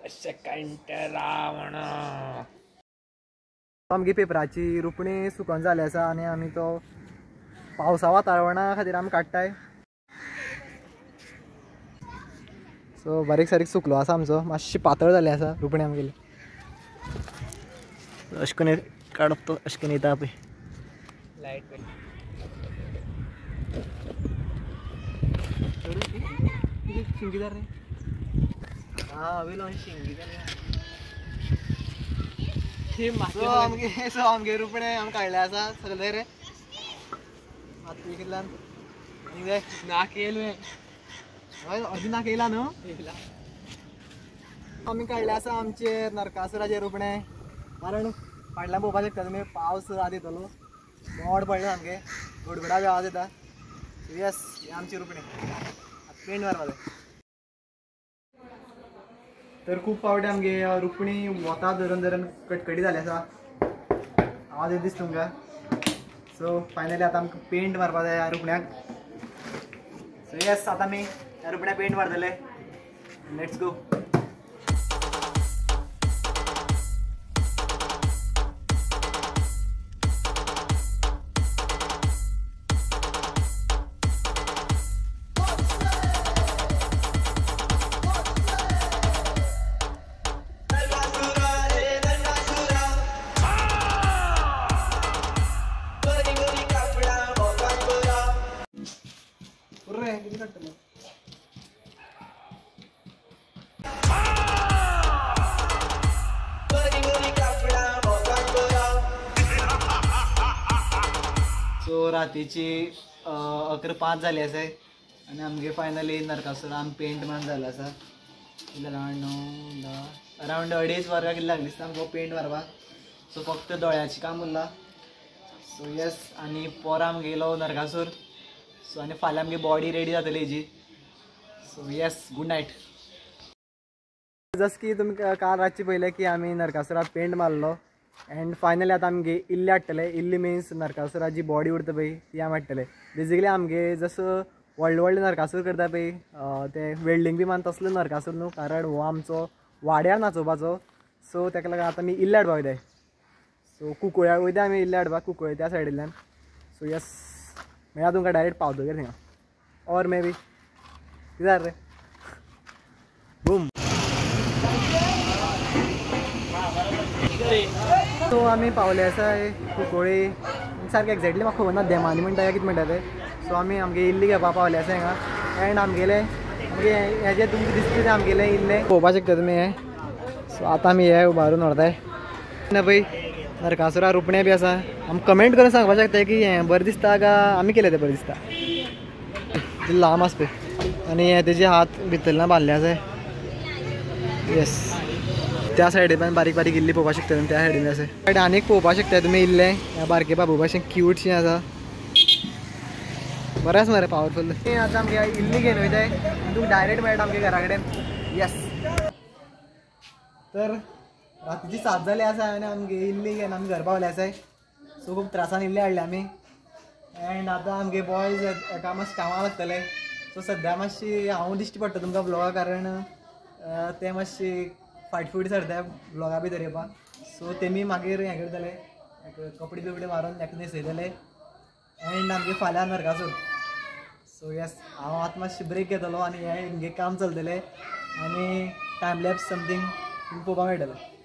Second Ravan. आमगे पेपराची रुपणी सुकोन जाली आसा आनी आमी तो पावसा वातावरणा खातीर आमी काडटाय. सो बारीक सारीक सुकलो आसा आमचो, मातशी पातळ जाली आसा रुपणी आमगेली. अशें करून काडप तो अशें करून येता पळय. लायट शिंगीदार रे. हां वेलो शिंगीदार. आमगे सो आमगे रुपणे आमी काडले आसा सगळे रे. मातयेंतल्यान कितल्यान नाक येयलें हय, अजून नाक येयला न्हू. आमी काडले आसा आमचे नरकासुराचे रुपणे, कारण फाटल्यान पळोवपाक शकता तुमी पावस रात येतलो, मोड पडले सामके, गडगडा बी आवाज येता. येस, हे आमचे रुपणे पेंट मारपा जाय. तर खूब फावटी आमगे रुपणी वता धरून धरून कटकटी जाली आसा, आवाज येत दिसता तुमकां. सो फायनली आतां आमकां पेंट मारपा जाय ह्या रुपण्याक. सो येस, आतां आमी ह्या रुपण्याक पेंट मारतले. Let's go. सो रातीची 11:05 जाली आसा आनी आमगे फायनली नरकासुरान पेंट मारून जालो आसा. अरावंड 9, 10 अरावंड 2.5 वरां कितें लागली दिसता आमकां पेंट मारपाक. सो फक्त दोळ्याचें काम उरलां. सो येस, आनी पोरा आमगेलो नरकासूर. सो आनी फाल्यां आमगे बॉडी रेडी जातली हेजी. So yes, good night. जस की तुमी काल रातची पळयलें की आमी नरकासुराक पेंट मारलो एंड फायनली आतां आमगे इल्ली हाडटले. इल्ली मिन्स नरकासुराची बॉडी उरता पळय ती आमी हाडटले. बेजिकली आमगे जसो व्हडले व्हडले नरकासूर करता पळय ते वेल्डींग बी मान तसलो नरकासूर न्हू, कारण हो आमचो वाड्यार नाचोवपाचो. सो ताका लागून आतां आमी इल्ले हाडपाक वयताय. सो कुंकळ्या वयता आमी इल्ले हाडपाक, कुंकळे त्या सायडींतल्यान. सो येस, मेळा तुमकां डायरेक्ट पावतकीर थिंगा ऑर मे बी कितें रे बूम. सो आमी पावले आसा कुंकळी, सारकें एक्झॅक्टली म्हाका खबर ना देमानी म्हणटा काय कितें म्हणटा ते. सो आमी आमगे इल्ली घेवपाक पावले आसा हिंगा एंड आमगेले आमगे हेजे तुमकां दिसता तें आमगेलें इल्लें पळोवपाक शकता तुमी हें. सो आतां आमी हे उबारून व्हरताय ना पळय नरकासुरा रुपणे बी आसा. आमी कमेंट करून सांगपाक शकता की हें बरें दिसता काय आमी केलें तें बरें दिसता. लांब आसा पळय आनी हे तेजे हात भितरल्यान बांदले आसा. येस, त्या सायडीन बारीक बारीक इल्ली पळोवपाक शकता तुमी, त्या सायडीन आसा. आनीक पळोवपाक शकता तुमी इल्लें ह्या बारके बाबू भाशेन क्यूटशें आसा, बरें आसा मरे, पावरफूल. आतां आमगे इल्ली घेवन वयताय तुमकां डायरेक्ट मेळटा आमगे घरा कडेन. येस, तर रातीची 7 जाली आसा आनी आमगे इल्ली घेवन आमी घर पावले आसाय. सो खूब त्रासान इल्ले हाडले आमी एंड आतां आमगे बॉयज एका मातशें कामाक लागतले. सो सद्या मातशी हांव दिश्टी पडटा तुमकां ब्लॉगा, कारण ते मातशी फाटफूट सरता ब्लॉगा भितर येवपाक. सो तेमी मागीर हें करतले, कपडे बिपडे मारून ताका न्हेसयतले एंड आमगे फाल्यां नरकासूर. सो येस, हांव आतां मातशें ब्रेक घेतलो आनी हें आमगे काम चलतलें आनी टायम लॅप्स समथींग तुमकां पळोवपाक मेळटलें.